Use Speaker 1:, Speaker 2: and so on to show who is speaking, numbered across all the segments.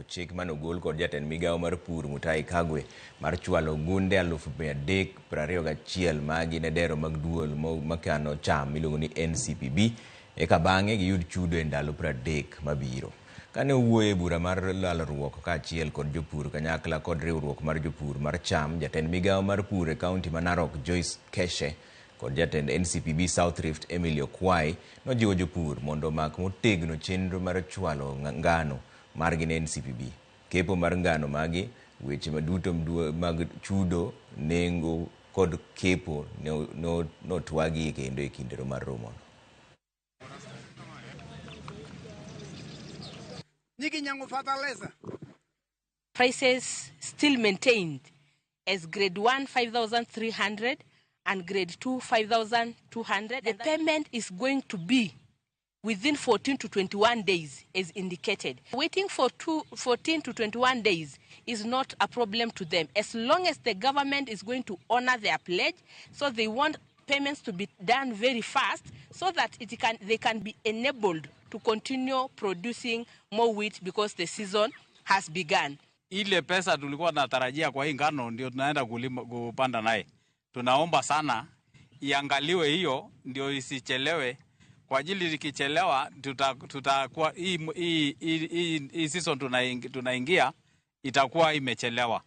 Speaker 1: chik manogol kod jatend migawo mar pur Mutahi Kagwe mar chwalo gunde 321,000 magi ne dero mag duol makano cham miluongo ni NCPB eka bang'e giyud chudo e ndalo 30 mabiro. Kane owuoyo e bura mar lalruok kaachiel kod jopur kanyakla kod riwruok mar jopur mar cham, jatend migawo mar pur e kaunti ma Narok Joyce Keshe kod jatend NCPB South Rift Emily Okwai nojiwo jopur mondo omak motegno chenro mar chwalo ngano margi ne NCPB. Kepo mar ngano magi, weche duto mag chudo, nengo kod kepo notwagie kendo e kinde mar romono.
Speaker 2: Prices still maintained as grade 1 5,300 and grade 2 5,200. The payment is going to be within 14 to 21 days as indicated. Waiting for 14 to 21 days is not a problem to them as long as the government is going to honor their pledge. So they want payments to be done very fast so that they can be enabled to continue producing more wheat because the season has begun.
Speaker 3: Ile pesa tulikuwa tunatarajia kwa hii ngano ndio tunaenda kulima, kupanda naye. Tunaomba sana iangaliwe hiyo ndio isichelewe, kwa ajili ikichelewa tutakuwa hii season tunaingia itakuwa imechelewa.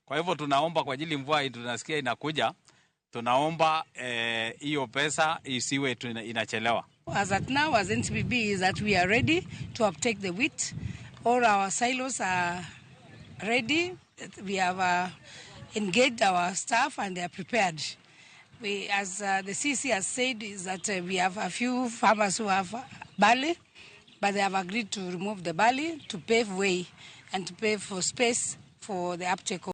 Speaker 3: Kwa hivyo tunaomba kwa ajili mvua tunasikia inakuja, tunaomba hiyo pesa isiwe inachelewa.
Speaker 4: As at now, as NCPB, is that we are ready to uptake the wheat. All our silos are ready. We have engaged our staff and they are prepared. We, as the CC has said, is that we have a few farmers who have barley, but they have agreed to remove the barley to pave way and to pave for space for the uptake.